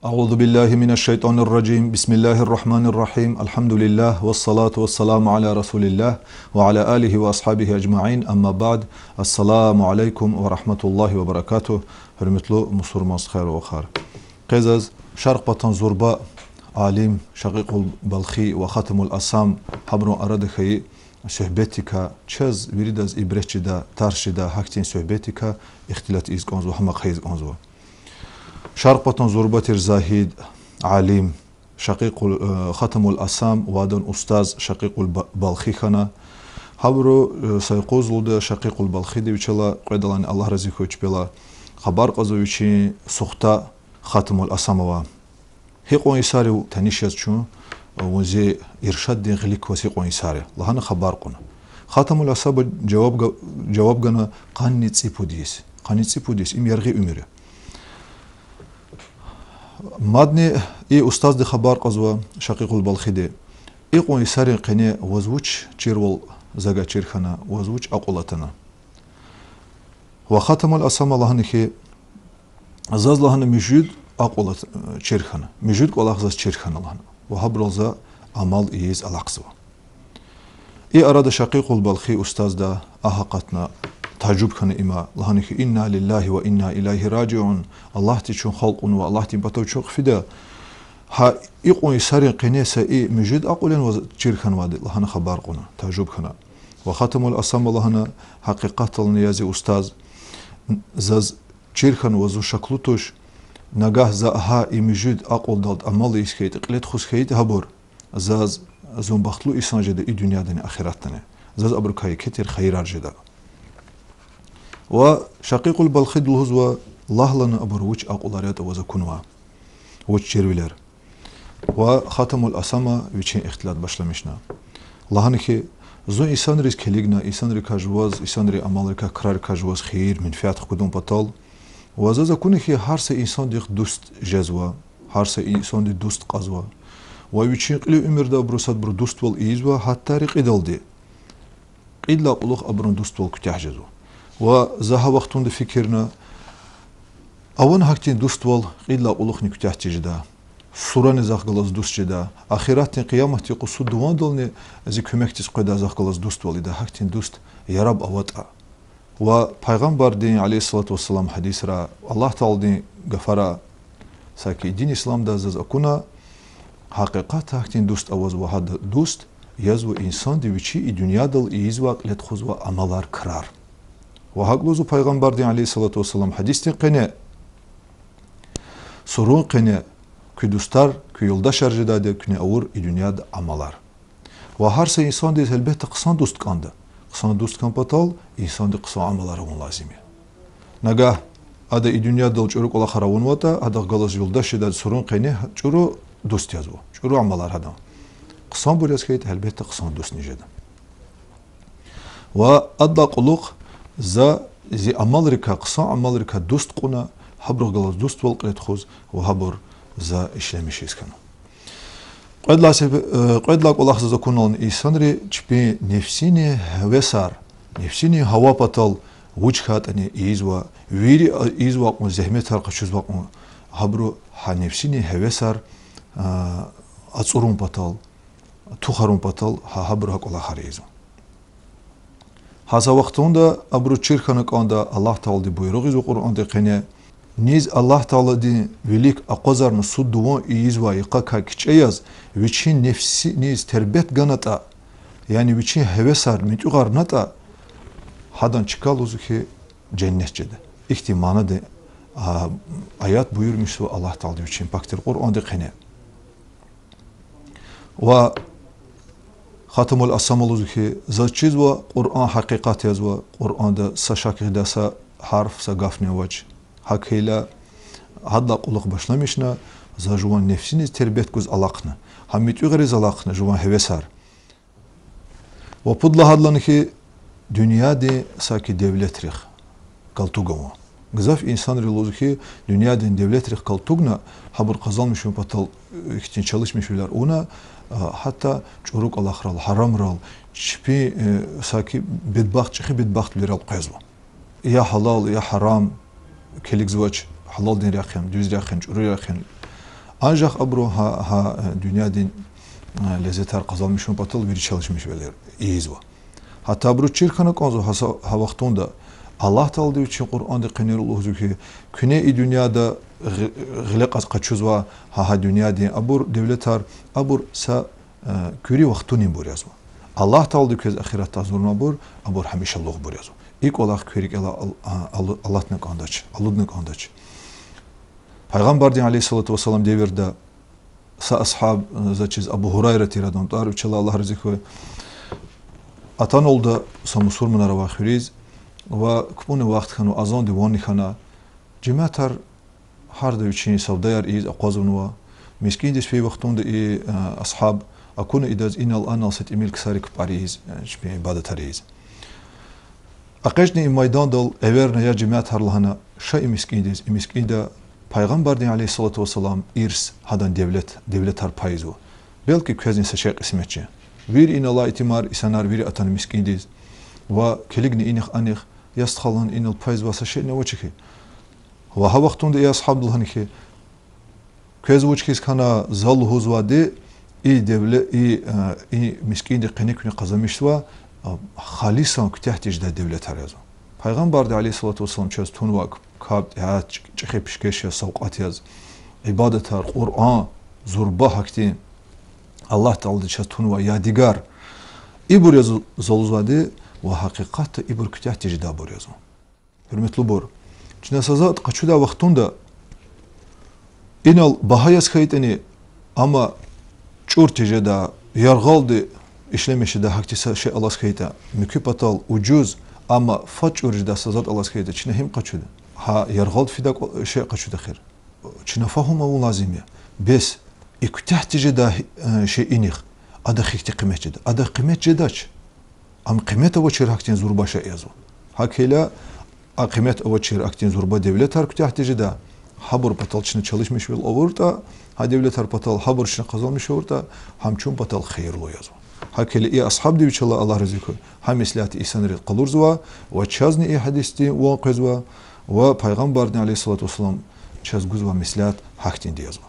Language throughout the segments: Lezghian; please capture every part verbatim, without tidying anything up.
أعوذ بالله من الشيطان الرجيم. بسم الله الرحمن الرحيم. الحمد لله والصلاة والسلام على رسول الله وعلى آله وأصحابه أجمعين. أما بعد. السلام عليكم ورحمة الله وبركاته. Гьуьрметлу мусурман стхаяр ва вахар. Къе заз Шаркъ патан зурба алим Шакъикъул Балхи ва Хатамул Асам гьабурун арада хьайи суьгьбетдикай чаз виридаз ибрет жеда, тарс жеда, гьахьтин суьгьбетдикай ихтилат ийиз кӀанзава, гьамахъ ийиз кӀанзава. Шаркъ патан зурба тир загьид, алим Шакъикъул, э, Хатамул Асам ва адан устаз Шакъикъул Ба-, Балхи хьана. Гьабуру, э, са юкъуз лугьуда Шакъикъул Балхиди вичелай, кьведалайни Аллагь рази хьуй чпелай, хабар кьазва вичин сухта Хатамул Асамавай. Гьикьван йисарив таниш яз чун, э, вун зи иршаддин гъилик кваз гьикьван йисар я лагьана хабар кьуна. Хатамул Асама жаваб га-, жаваб гана: къанни цӀипуд йис. Къанни цӀипуд йис, им яргъи уьмуьр я. Мадни и устазди хабар кьазва Шакъикъул Балхиди: икьван йисарин къене ваз вуч чирвал загай чир хьана, ваз вуч акьул атана? Ва Хатамул Асама лагьана хьи, заз лагьана муьжуьд акьул ат-, чир хьана, муьжуьд кӀвалах заз чир хьана лагьана. Ва гьабурал за амал ийиз алахъзава. И арада Шакъикъул Балхи устазда агь акъатна, тажуб хьана има, лагьана хьи: إنا لله وإنا إليه راجعون, Аллагьди чун халкь авунва, Аллагьдин патав чун хъфида. Гьа икьван йисарин къене са и муьжуьд акьулни ваз чир хьанвайди? Лагьана хабар кьуна, тажуб хьана. Ва Хатамул Асама лагьана: гьакъикъатдални, я зи устаз, заз чир хьанва, зун шаклу туш, нагагь за гьа и муьжуьд акьулдалди амал ийиз хьайитӀа, кьиле тухуз хьайитӀа гьабур, заз, зун бахтлу инсан жеда и дуьньядани, ахиратдани. Заз абурукай еке тир хайирар жеда. Ва Шакъикъул Балхиди лугьузва: лагь лана, абур вуч акьулар ятӀа ваз акунвай, вуч чирвилер. Ва Хатамул Асама вичин ихтилат башламишна. Лагьана хьи, зун инсанриз килигна, инсанрикай жуваз, инсанрин амалрикай, крарикай жуваз хийир, менфят хкудун патал. Ва заз акуна хьи, гьар са инсандихъ дуст жезва, гьар са инсанди дуст кьазва. Ва вичин кьилин уьмуьрда абуру садбуру дуствал ийизва, гьатта рекьидалди. Кьидалай кьулухъ абурун дуствал куьтягь жезва. Ва за гьа вахтунда фикирна, авани гьахьтин дуствал кьидалай кьулухъни куьтягь тежедай, сурани захъ галаз дуст жедай, ахиратдин къияматдин юкъуз суд-дувандални зи куьмекдиз къведай захъ галаз дуствал ийидай, гьахьтин дуст яраб аватӀа. Ва Пайгъамбардин, عليه الصلاة والسلام, гьадисра, Аллагь Тааладин гафара, саки дин исламда заз акуна, гьакъикъатда гьахьтин дуст авазва, гьада дуст язва инсанди вичи и дуьньядал ийизвай, кьиле тухузвай амалар, крар. Ва гьакӀ лугьузва Пайгъамбардин, عليه الصلاة والسلام, гьадисдин къене: сурун къене куь дустар, куь юлдашар жедайди я куьне авур и дуьньяда амалар. Ва гьар са инсандиз гьелбетда хъсан дуст кӀанда. Хъсан дуст хьун патал инсанди хъсан амалар авун лазим я. Нагагь ада и дуьньядал чӀуру кӀвалахар авунватӀа, адахъ галаз юлдаш жедайди сурун къене чӀуру дуст язва, чӀуру амалар гьадан. Хъсанбур яз хьайитӀа, гьелбетда, хъсан дустни жеда. Ва адалай кьулухъ за зи амалрикай, хъсан амалрикай дуст кьуна, гьабурухъ галаз дуствал кьиле тухуз ва гьабур за ишлемишиз хьана. Кьвед лагьай се-, э, кьвед лагьай кӀвалах заз акунални, инсанри чпин нефсини гьевесар, нефсини гьава патал вуч хьайитӀани ийизва, вири, а, ийизвай кьван зегьметар къачузвай кьван, гьабуру гьа нефсини гьевесар, а, ацӀурун патал, тухарун патал гьа, гьабуру гьа кӀвалахар ийизва. Гьа са вахтунда абуру чир хьана кӀанда, Аллагь Таалади буйругъ ийизва Къуръандин къене: низ Аллагь Тааладин вилик акъвазарна суд-дуван ийизвай йикъакай кичӀе яз вичин нефсиниз тербет ганатӀа, яни вичин гьевесар муьтӀуьгъарнатӀа, гьадан чка, лугьузва хьи, женнет жеда. Ихьтин манадин, а, аят буюрмишзава Аллагь Таалади вичин пак тир Къуръандин къене. Ва Хатамул Асама лугьузва хьи, заз чизва Къуръан гьакъикъат язва, Къуръанда са шак гъидай са гьарф, са гафни авач. ГьакӀ хьайила, гьадалай кьулухъ башламишна за жуван нефсиниз тербет гуз алахъна, гьам муьтӀуьгъариз алахъна, жуван гьевесар. Ва пуд лагьайди лагьана хьи, Дуьньядин саки девлетрихъ галтугун. Гзаф инсанри лугьуз хьи, дуьньядин девлетрихъ галтугна, гьабур къазанмишун патал ихьтин чалишмишвилер авуна, гьатта чӀуру кӀвалахрал, гьарамрал, чпи саки бедбахт, чӀехи бедбахтвилерал къвезва. Я гьалал, я гьарам, килигзавач, гьалалдин рехъ яни, дуьз рехъ яни, чӀуру рехъ яни. Анжах абуру гьа, гьа дуьньядин лезетар къазанмишун патал вири чалишмишвилер ийизва. Гьатта абуру чир хьана кӀанзава гьа са, гьа вахтунда. Аллагь Таалади Вичин Къуръанда къенер лугьузва хьи, куьне и дуьньяда гъи-, гъиле кьаз къачузва гьа, гьа дуьньядин абур девлетар, абур са куьруь вахтунинбур язва. Аллагь Таалади квез ахиратда агъзурнавайбур, абур гьамишалугъбур язва. И кӀвалах куь рикӀелай ал-, ал-, алудна кӀандач, алудна кӀандач. Пайгъамбардин عليه الصلاة والسلام девирда са асгьаб, заз чиз Абу Гьурайра тир, адан тӀвар, вичелай Аллагь рази хьуй, атаналда са мусурманар авай хуьруьз, ва кпӀуни вахт хьанва, азанди ван хьана, жемятар гьарда вичин савдаяр ийиз акъвазнава. МискӀиндиз фейи вахтунда и асгьаб акуна идаз инал-анал са тӀимил ксари кпӀар ийиз, чпин ибадатар ийиз. ЭкъечӀна и майдандал, эверна я жемятар лагьана, ша и мискӀиндиз, и мискӀинда Пайгъамбардин عليه الصلاة والسلام ирс, гьадан девлет, девлетар пайзава. Белки квезни са шей кьисмет жен. Вири инал алай итимар, инсанар вири атана мискӀиндиз. Ва килигна инихъ-анихъ, я стха, лагьана, инал пайзавай са шейни авач хьи. Ва гьа вахтунда и асгьабди лагьана хьи, квез вуч хьиз хьана, за лугьузвайди, и девле-, и, и мискӀинди къене куьне къазанмишзава халисан куьтягь тежедай девлетар язва. Пайгъамбарди عليه الصلاة والسلام чаз тунвай кап-, капӀ, чӀехи пишкеш яз, савкьват яз, ибадатар, Къуръан, зурба гьахьтин Аллагь Таалади чаз тунвай ядигар, ибур язва за лугьузвайди, ва гьакъикъатда ибур куьтягь тежедайбур язва. Гьуьрметлубур, чна са затӀ къачудай вахтунда инал багьа яз хьайитӀани, амма чӀур тежедай, яргъалди ишлемиш жедай гьахьтин са шей алаз хьайитӀа, муькуь патал ужуз, амма фад чӀур жедай са затӀ алаз хьайитӀа, чна гьим къачуда? Гьа яргъалди фидай кӀва-, шей къачуда эхир. Чна фагьум авун лазим я. Бес и куьтягь тежедай шей инихъ, адахъ ихьтин къимет жеда? Адахъ къимет жедач. Ам къимет авачир гьахьтин зурба шей язва. ГьакӀ хьайила, а къимет авачир ахьтин зурба девлетар куьтягь тежеда, гьабур патал чна чалишмишвал авуртӀа, гьа девлетар патал гьабур чна къазанмиш авуртӀа, гьам чун патал хийирлу язва. ГьакӀ хьайила и асгьабди, вичелай Аллагь рази хьуй, гьа меслят инсанриз къалурзава, ва чазни и гьадисдин ван къвезва, ва Пайгъамбардин عليه الصلاة والسلام чаз гузвай меслят гьахьтинди язва.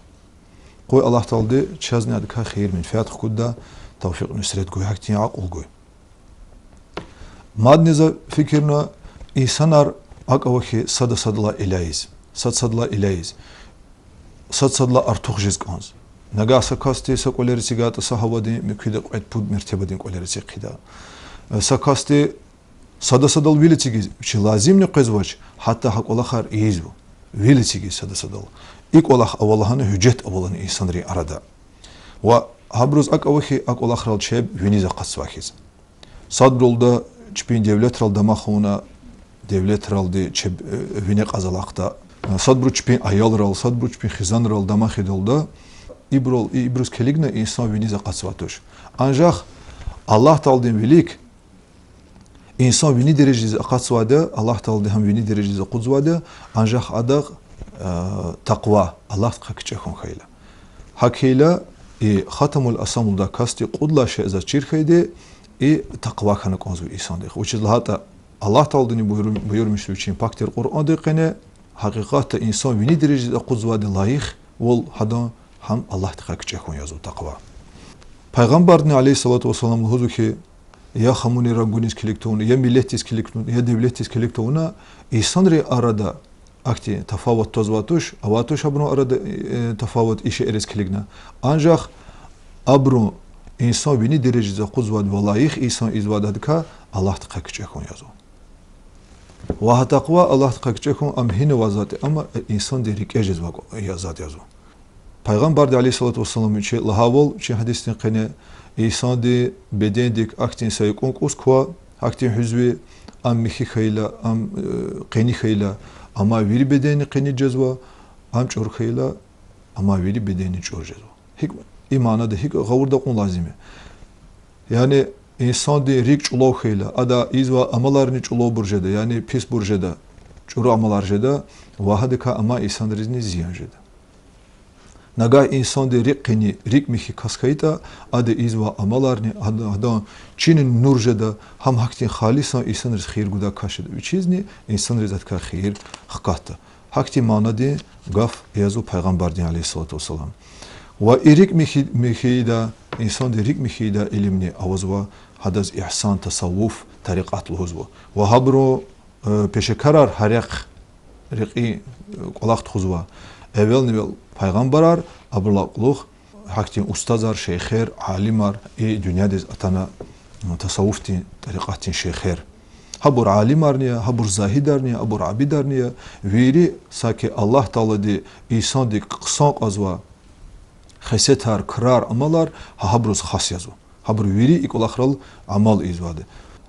Къуй Аллагь Таалади чазни адакай хийир-менфят хкудда, тавфикь-нусрет гуй, гьахьтин акьул гуй. Мадни за фикирна, инсанар акӀ ава хьи сада садалай иляйиз, сад садалай иляйиз, сад садалай артух жез кӀанз. Нагагь са касди са кӀвалер эцигайтӀа, са гьавадин муькуьда кьвед-пуд мертебадин кӀвалер эциг хъийида. Са касди сада садал вил эцигиз, вичи лазимни къвезвач, гьатта гьа кӀвалахар ийизва, вил эцигиз сада садал. И кӀвалах ава лагьана, гьуьжет ава лагьана инсанрин арада. Ва гьабуруз акӀ ава хьи, а кӀвалахрал чеб виниз акъатзавай хьиз. Садбуралда чпин девлетрал дамах авуна, девлетралди чеб вине кьаз алахъда. Садбуру чпин аялрал, садбуру чпин хизанрал дамах ийидалда, ибурал, ибуруз килигна инсан виниз акъатзавай туш. Анжах Аллагь Тааладин вилик инсан вини дережадиз акъатзавайди, Аллагь Таалади гьам вини дережадиз акъудзавайди, анжах адахъ такъва, Аллагьдихъай кичӀе хьун хьайила. ГьакӀ хьайила, и Хатамул Асам лугьудай касди кьуд лагьай шей заз чир хьайиди, и такъва хьана кӀанзава инсандихъ. Вучиз лагьайтӀа Аллагь Тааладини буюр-, буюрмишзава вичин пак тир Къуръандин къене, гьакъикъатда инсан вини дережадиз акъудзавайди лайихвал гьадан гьам Аллагьдихъай кичӀе хьун язва такъва. Пайгъамбардини عليه الصلاة والسلام лугьузва хьи, я хамунин рангуниз килиг тавуна, я миллетдиз килиг тавуна, я девлетдиз килиг тавуна, инсанрин арада ахьтин тафават твазвай туш, авай туш абурун арада тафават и шейэриз килигна. Анжах абурун инсан вини дережадиз акъудзавайди ва лайих инсан ийизвайдадакай Аллагьдихъай кичӀе хьун язва. Ва гьа такъва, Аллагьдихъай кичӀе хьун, ам гьинавай затӀ я, амма инсандин рикӀе жезвай затӀ язва. Пайгъамбарди عليه الصلاة والسلام вичи лагьайвал, вичин гьадисдин къене, инсандин бедендик ахьтин са якӀун кӀус ква, ахьтин гьуьзви, ам михьи хьайила, ам къени хьайила, амай вири беденни къени жезва, ам чӀур хьайила, амай вири беденни чӀур жезва. ГьикӀ, и манада гьикӀ гъавурда кьун лазим я? Яни Инсандин рикӀ чӀулав хьайила, ада ийизвай амаларни чӀулавбур жеда, яни писбур жеда, чӀуру амалар жеда, ва гьадакай амай инсанризни зиян жеда. Нагагь инсандин рикӀ къени, рикӀ михьи кас хьайитӀа, ада ийизвай амаларни, ада, адан чинни нур жеда, гьам гьахьтин халисан инсанриз хийир гудай кас жеда. Вичизни инсанриз гьадакай хийир хкатда. Гьахьтин манадин гаф язва Пайгъамбардин, عليه الصلاة والسلام. Ва и рикӀ михьи-, михьидай, инсандин рикӀ михьидай илимни авазва, гьадаз игьсан, тасаввуф, тарикъат лугьузва. Ва гьабурун, э, пешекарар гьа рехъ, рекьин, э, кӀвалах тухузва. Эвелни-эвел пайгъамбарар, абурулай кьулухъ гьахьтин устазар, шейхер, алимар, и дуьньядиз атана, э, тасаввуфдин, тарикъатдин шейхер. Гьабур алимарни я, гьабур загьидарни я, гьабур абидарни я, вири саки Аллагь Таалади инсандик хъсан кьазвай хесетар, крар, амалар гьа-, гьабуруз хас язва. Гьабур вири и кӀвалахрал амал ийизвайди.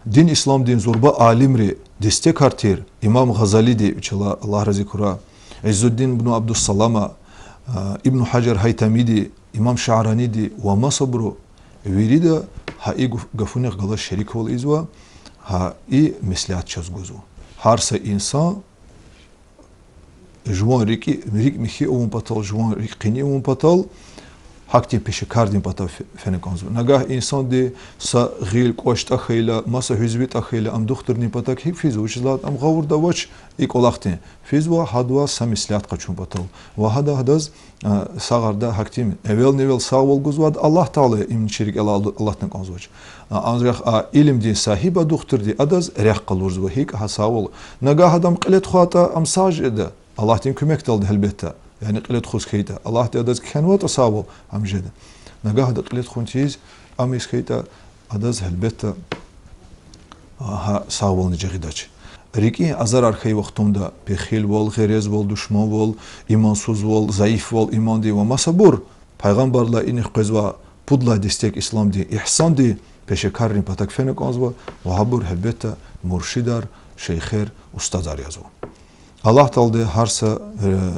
Дин исламдин зурба алимри, дестекар тир имам Гъазалиди, вичелай Аллагь рази хьурай, Иззуддин ибну Абдуссалама, а, Ибну Гьажар Гьайтамиди, имам Шаъраниди ва масабуру, вирида гьа и гуф-, гафунихъ галаз шериквал ийизва, гьа и меслят чаз гузва. Гьар са инсан жуван рикӀи-, рикӀ михьи авун патал, жуван рикӀ къени авун патал, гьахьтин пешекардин патав фе-, фена кӀанзава. Нагагь инсанди са гъил кӀвач тӀа хьайила, маса гьуьзви тӀа хьайила, ам духтурдин патав гьикӀ физва, вучиз лагьайтӀа ам гъавурда авач и кӀвалахдин. Физва гьадавай са меслят къачун патал. Ва гьада гьадаз, а, сагъарда гьахьтин эвелни-эвел сагъвал гузвайди Аллагь Таала я, им чи рикӀелай ал-, алатна кӀанзавач. А, анжах а илимдин сагьиб а духтурди адаз рехъ къалурзава, гьикӀ гьа сагъвал. Нагагь гьада ам кьиле тухвайтӀа, ам сагъ жеда, Аллагьдин куьмекдалди, гьелбетда. Яни кьиле тухуз хьайитӀа, Аллагьди адаз кхьенвайтӀа сагъвал, ам жеда. Нагагь гьада кьиле тухун тийиз, ам ийиз хьайитӀа, адаз, гьелбетда, а, гьа сагъвални жагъидач. РикӀин азарар хьайи вахтунда пехилвал, гъерезвал, душманвал, имансузвал, зайифвал имандин ва масабур, Пайгъамбардилай инихъ къвезвай пуд лагьай дестек исламдин, игьсандин пешекаррин патав фена кӀанзава, ва гьабур, гьелбетда, муршидар, шейхер, устазар язва. Аллагь Таалади гьар са, э,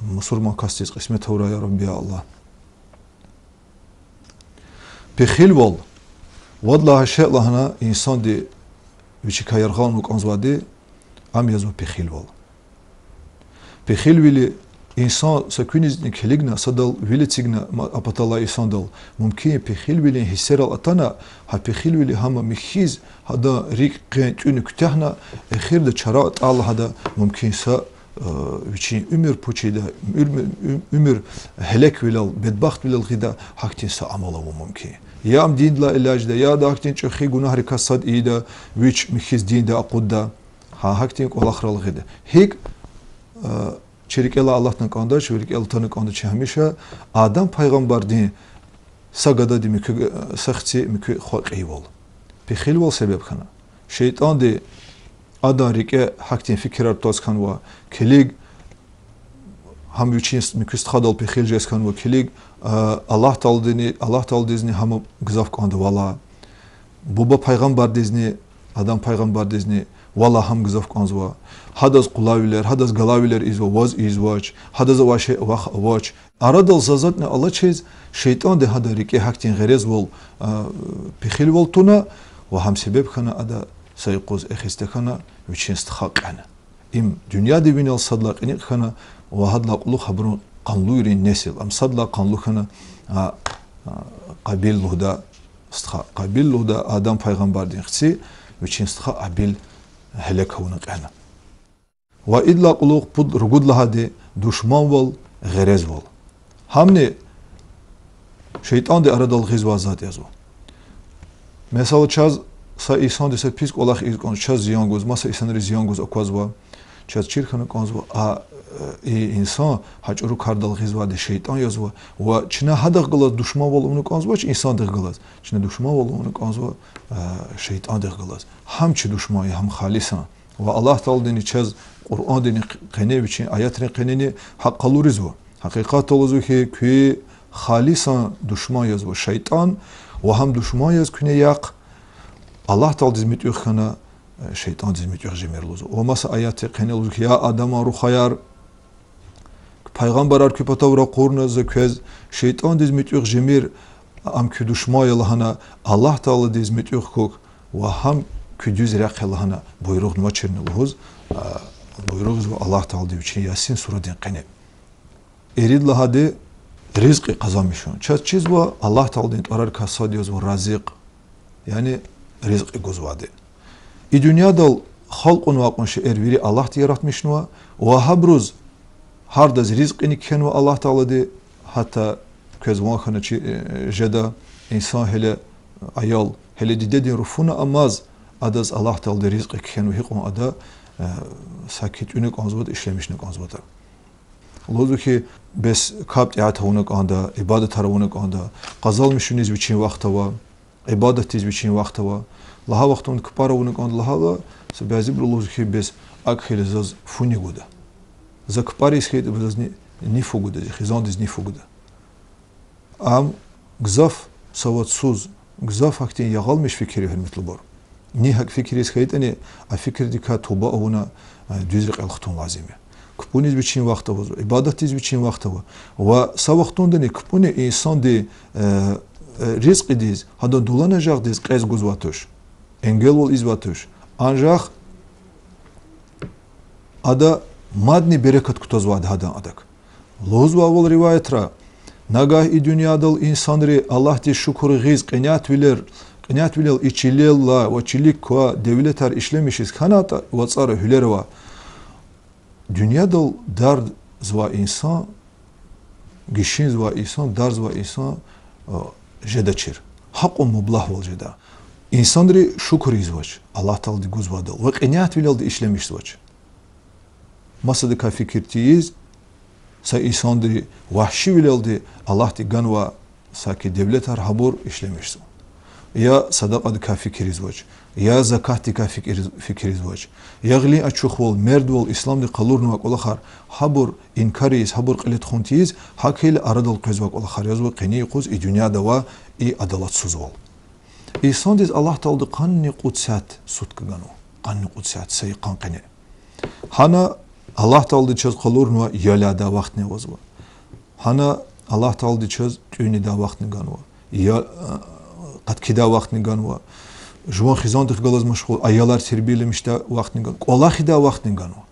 мусурман касдиз кьисмет авурай, я Рабби, я Аллагь. Пехилвал, вад лагьай шей лагьана инсанди вичикай яргъа авуна кӀанзавайди, ам язва пехилвал. Пехилвили, инсан са куьнизни килигна, садал вил эцигна, ма-, а паталай инсандал, мумкин я пехилвилин гьиссерал атана, гьа пехилвили гьам михьиз, гьадан рикӀ, къен, тӀуьна куьтягьна, эхирда чара атӀа лагьана, мумкин са, э, вичин уьмуьр пуч ийида, уьмуьр, уьм-, уьмуьр гьелеквилел, бедбахтвилел гъида, гьахьтин са амал авун мумкин я. Я ам диндилай илажда, я ада гьахьтин чӀехи гунагьрикай сад ийида, вич михьиз динда акъудда. Гьа гьахьтин кӀвалахрал гъида. ГьикӀ, э, чи рикӀелай алатна кӀандач, ви рикӀел атана кӀанда чи гьамиша, Адам пайгъамбардин са гадади муькуь, э, са хци муькуь хва кьейвал. Пехилвал себеб хьана. ШейтӀанди адан рикӀе гьахьтин фикирар тваз хьанва, килиг, гьам вичин с-, муькуь стхадал пехил жез хьанва, килиг, а, Аллагь Тааладини, Аллагь Тааладизни гьам гзаф кӀанда валай. Буба пайгъамбардизни, Адам пайгъамбардизни валай гьам гзаф кӀанзава. Гьадаз къулайвилер, гьадаз галайвилер ийизва, ваз ийизвач, гьадаз авай шей вахъ авач. Арадал заз-затӀни алачиз, шейтӀанди гьадан рикӀе гьахьтин гъерезвал, а, пехилвал туна, ва гьам себеб хьана ада са юкъуз эхиз тахьана, вичин стха кьена. Им дуьньядин винел садлагьай кьиникь хьана, ва гьадалай кьулухъ абурун къанлуйрин несил, ам садлагьай къанлу хьана, а, а, Къабил лугьудай стха. Къабил лугьудай Адам пайгъамбардин хци вичин стха Абил гьелек авуна кьена. Ва идалай кьулухъ пуд-, ругуд лагьайди душманвал, гъерезвал. Гьамни шейтӀанди арадал гъизвай затӀ язва. Месела, чаз са инсанди са пис кӀвалах ийиз кӀанз, чаз зиян гуз, маса инсанриз зиян гуз аквазва. Чаз чир хьана кӀанзава, а, э, и инсан гьа чӀуру кардал гъизвайди шейтӀан язва, ва чна гьадахъ галаз душманвал авуна кӀанзавач, инсандихъ галаз. Чна душманвал авуна кӀанзава, э, шейтӀандихъ галаз. Гьам чи душман я, гьам халисан. Ва Аллагь Тааладини чаз Къуръандин къене, вичин аятрин къенени гьакӀ къалурзава. Гьакъикъатда лугьузва хьи, куь халисан душман язва шейтӀан, ва гьам душман яз куьне яхъ, Аллагь Тааладиз муьтӀуьгъ хьана, э, шейтӀандиз муьтӀуьгъ жемир лугьузва. Ва маса аятрин къене лугьузва хьи, я Адаман рухваяр, пайгъамбарар куь патав ракъурна, за квез шейтӀандиз муьтӀуьгъ жемир, Ам куь душман я лагьана, Аллагь Тааладиз муьтӀуьгъ хьухь, ва гьам куь дуьз рехъ я лагьана буйругънавачирни лугьуз, а, буйругъзава Аллагь Таалади Вичин Ясин сурадин къене. Ирид лагьайди ризкьи къазанмишун. Чаз чизва Аллагь Тааладин тӀварарикай сад язва Разикъ, яни ризкьи гузвайди. И дуьньядал халкьнавай кьван шейэр вири Аллагьди яратмишнава, ва гьабуруз гьардаз ризкьини кхьенва Аллагь Таалади, гьатта квез ван хьаначир, э, жеда, инсан гьеле, аял, гьеле дидедин руфуна амаз, адаз Аллагь Таалади ризкьи кхьенва гьикьван ада, э, саки тӀуьна кӀанзаватӀа, ишлемишна кӀанзаватӀа. Лугьузва хьи, бес капӀ-тӀеат авуна кӀанда, ибадатар авуна кӀанда, къазанмишуниз вичин вахт ава, ибадатдиз вичин вахт ава, лагьай вахтунда кпӀар авуна кӀанда лагьайла, са бязибуру лугьузва хьи, бес акӀ хьайила заз фу ни гуда. За кпӀар ийиз хьайитӀа, заз ни, ни фу гуда, зи хизандиз ни фу гуда. Ам гзаф савадсуз, гзаф гьахьтин ягъалмиш фикир я, гьуьрметлубур. Ни гьакӀ фикир ийиз хьайитӀани, а фикирдикай туба авуна, э, дуьз рекьел хтун лазим я. КпӀуниз вичин вахт авазва, ибадатдиз вичин вахт ава. Ва са вахтундани кпӀуни инсанди, э, э, ризкьидиз, гьадан дуланажагъдиз кьез гузвай туш, энгелвал ийизвай туш. Анжах ада мадни берекат кутазвайди гьадан адак. Лугьузва авал риваятра: нагагь и дуьньядал инсанри Аллагьдиз шукур гъиз, къенятвилер, къенятвилел и чилелай ва чилик квай девлетар ишлемишиз хьанайтӀа, вацӀара, гьуьлера авай, дуьньядал дарзавай инсан, гишинзавай инсан, дарзавай инсан, а, жедачир. Гьакьван мублагьвал жеда. Инсанри шукур ийизвач Аллагь Таалади гузвайдал ва къенятвилелди ишлемишзавач. Масадакай фикир тийиз, са инсанди вагьшивилелди Аллагьди ганвай саки девлетар, гьабур ишлемишзава. Я садакьадикай фикир ийизвач, я закатдикай фикир, фикир ийизвач, я гъилин ачухвал, мердвал, исламди къалурнавай кӀвалахар, гьабур инкар ийиз, гьабур кьиле тухун тийиз, гьакӀ хьайила арадал къвезвай кӀвалахар язва къенин юкъуз и дуьньяда авай и адалатсузвал. Инсандиз Аллагь Таалади къанни кьуд сят сутка ганва, къанни кьуд сят са йикъан къене. Гьана Аллагь Таалади чаз къалурнавай ял ядай вахтни авазва. Гьана Аллагь Таалади чаз тӀуьн ийидай вахтни ганва, я, э, къаткидай вахтни ганва, жуван хизандихъ галаз машгъул, аялар тербияламишдай вахтни ганва, кӀвалахидай вахтни ганва.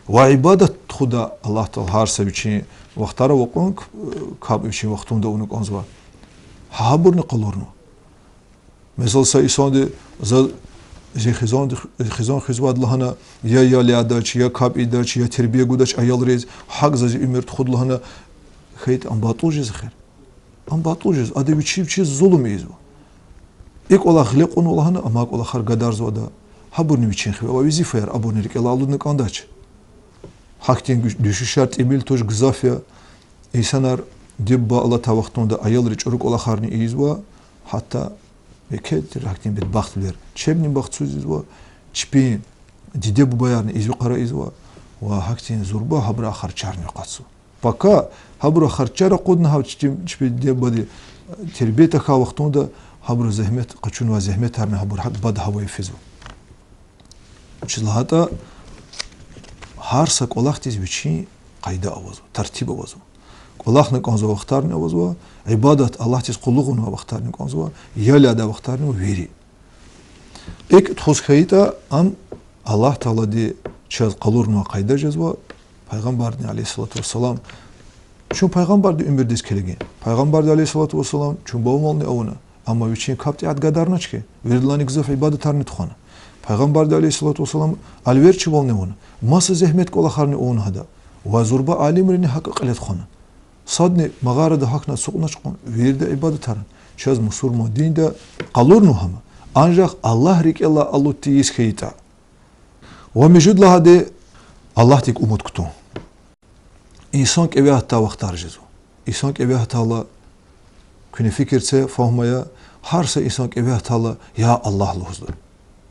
Ва ибадат тухудай Аллагь Таала гьар са вичин вахтар ава кьван, к-, капӀ вичин вахтунда авуна кӀанзава. Гьабурни къалурнава. Месела, са инсанди за зи хизанди, хизан хуьзвайди лагьана, я ял ядач, я капӀ ийидач, я тербия гудач аялриз, гьакӀ за зи уьмуьр тухуда лагьана хьайитӀа, ам батӀул жез эхир. Ам батӀул жез, ада вичи вичиз зулум ийизва. И кӀвалах гъиле кьунва лагьана, амай кӀвалахар гадарзава ада. Гьабурни вичин хиве авай везифаяр, абурни рикӀелай алудна кӀандач. Гьахьтин дуьшуьшар тӀимил туш, гзаф я. Инсанар диде-буба алатай вахтунда аялри чӀуру кӀвалахарни ийизва, гьатта еке тир гьахьтин бедбахтвилер чебни бахтсуз ийизва, чпин диде-бубаярни извикъара ийизва, ва гьахьтин зурба гьабурай харчарни акъатзава. Пака гьабурай харчар акъудна гьа чпи, чпин диде-бубади тербия тахьай вахтунда гьабуру зегьмет къачунвай зегьметарни гьабур гьакӀ бад гьавая физва. Вучиз лагьайтӀа гьар са кӀвалахдиз вичин къайда авазва, тартиб авазва. КӀвалахна кӀанзавай вахтарни авазва, ибадат, Аллагьдиз къуллугъ авунвай вахтарни кӀанзава, ял ядай вахтарни ва вири. ИкӀ тухуз хьайитӀа, ам Аллагь Таалади чаз къалурнавай къайда жезва, Пайгъамбарди, عليه الصلاة والسلام, чун Пайгъамбардин уьмуьрдиз килигин. Пайгъамбарди, عليه الصلاة والسلام, чун бавумални авуна, амма вичин капӀ-тӀеат гадарнач хьи, виридалайни гзаф ибадатарни тухвана. Пайгъамбарди, عليه الصلاة والسلام, алверчивални авуна, маса зегьмет кӀвалахарни авуна гьада, ва зурба алимрини гьакӀ кьиле тухвана. Садни магъарада гьахьна ацукьнач кьван, вирида ибадатарна. Чаз мусурман динда къалурнава гьам, анжах Аллагь рикӀелай алуд тийиз хьайитӀа. Ва муьжуьд лагьайди Аллагьдик умуд кутун. Инсан кӀеве гьатдай вахтар жезва. Инсан кӀеве гьатайла, куьне фикир це, фагьум ая, гьар са инсан кӀеве гьатайла, я Аллагь лугьузва.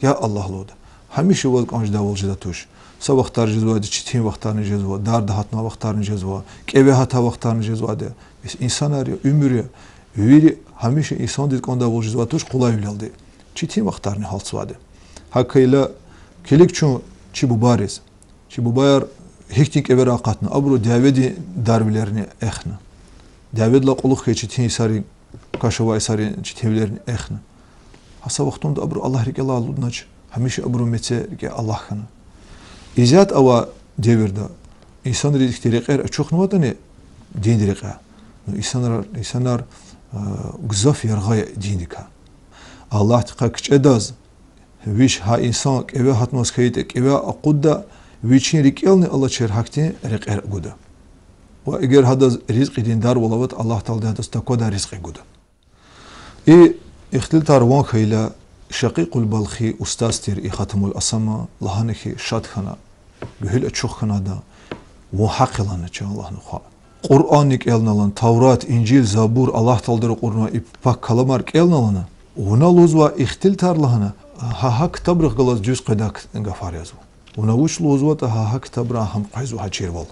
Я Аллагь лугьуда. Гьамиша ваз кӀан жедайвал жеда туш. Са вахтар жезвайди, четин вахтарни жезва, дарда гьатнавай вахтарни жезва, кӀеве гьатай вахтарни жезвайди. Бес инсанар я, уьмуьр я, вири гьамиша инсандиз кӀандайвал жезвай туш къулайвилелди. Четин вахтарни гьалтзавайди. ГьакӀ хьайила, килиг чун чи бубайриз. Чи бубаяр гьихьтин кӀевера акъатна, абуру дяведин дарвилерни эхна. Дяведилай кьулухъ хьайи четин йисарин Кашавай сарин чи тевлерни эхна. Гьа са вахтунда абуру Аллагь рикӀелай алуднач, гьамиша абурун мецел рикӀе Аллагь хьана. Исятда авай девирда инсанрин ихьтин рекьер ачухнаватӀани, динди рекьяй. Ну, инсанар, инсанар, а, гзаф яргъай диндикай. Аллагьдихъай кичӀедаз, вич гьа инсан кӀеве гьатнаваз хьайитӀа, кӀеве акъудда, вичин рикӀелни алачир гьахьтин рекьер гуда. Ва эгер гьадаз ризкьидин дарвал аватӀа, Аллагь Таалади гьадаз таквадай ризкьи гуда. И ихтилатар ван хьайила, Шакъикъул Балхи устаз тир и Хатамул Асама лагьана хьи, шад хьана, гуьгьуьл ачух хьана ада, вун гьахъ я лагьана, чан Аллагьдин хва. Къуръанни кӀелна лагьана, Таврат, Инжил, Забур, Аллагь Таалади ракъурнавай и пак каламар кӀелна лагьана, вуна лугьузва ихтилатар лагьана, гьа, гьа ктабрихъ галаз дуьз къведай гафар язва. Вуна вуч лугьузватӀа, гьа, гьа ктабра гьам къвезва гьа чирвал.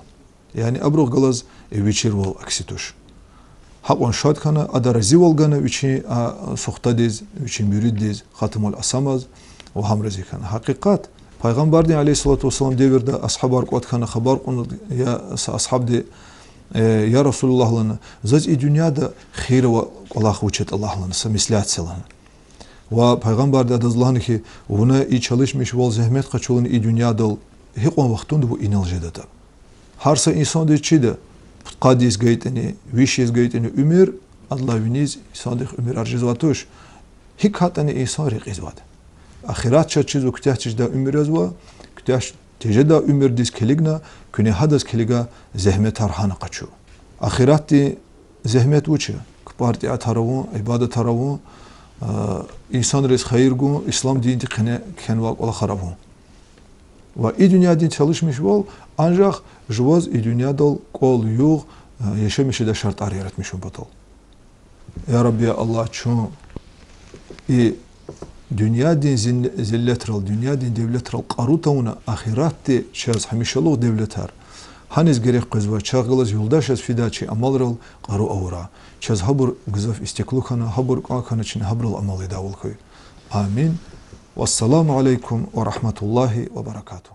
Яни абурухъ галаз вичирвал акси туш. Гьакьван шад хьана, ада разивал гана вичин, а, сухтадиз, вичин муьриддиз, Хатамул Асамаз, ва гьам рази хьана. Гьакъикъат, Пайгъамбардин, عليه الصلاة والسلام, девирда асгьабар кӀватӀ хьана хабар кьуна, я са асгьабди, э, يا رسول الله, лагьана, заз и дуьньяда хийир авай кӀвалах вуч ятӀа лагь лагьана, са меслят це лагьана. Ва Пайгъамбарди адаз лагьана хьи, вуна и чалишмишвал, зегьмет къачуналди и дуьньядал гьикьван вахтунда вун инал жедатӀа. Гьар са инсандиз чида, пудкъад йис гайитӀани, виш йис гайитӀани уьмуьр, адалай виниз инсандихъ уьмуьрар жезвай туш. ГьикӀ хьайитӀани инсан рекьизвайди. Ахират чаз чизва, куьтягь тежедай уьмуьр язва, куьтягь тежедай уьмуьрдиз килигна, куьне гьадаз килигай зегьметар гьана къачу. Ахиратдин зегьмет вуч я? КпӀар-тӀеатар авун, ибадатар авун, а, инсанриз хийир гун, ислам диндихъ кхьенвай кӀвалахар авун. Ва и дуьньядин чалишмишвал анжах жуваз и дуьньядал кӀвал-югъ, а, яшамиш жедай шартӀар яратмишун патал. Я Рабби, я Аллагь, чун и дуьньядин зин-, зиллетрал, дуьньядин девлетрал кьару тавуна, ахиратди чаз гьамишалугъ девлетар, гьаниз герек къвезвай, чахъ галаз юлдаш яз фидай чи амалрал кьару авурай. Чаз гьабур гзаф истеклу хьана, гьабур кӀан хьаначни гьабурал амал ийидайвал хьуй. Амин. والسلام عليكم ورحمة الله وبركاته.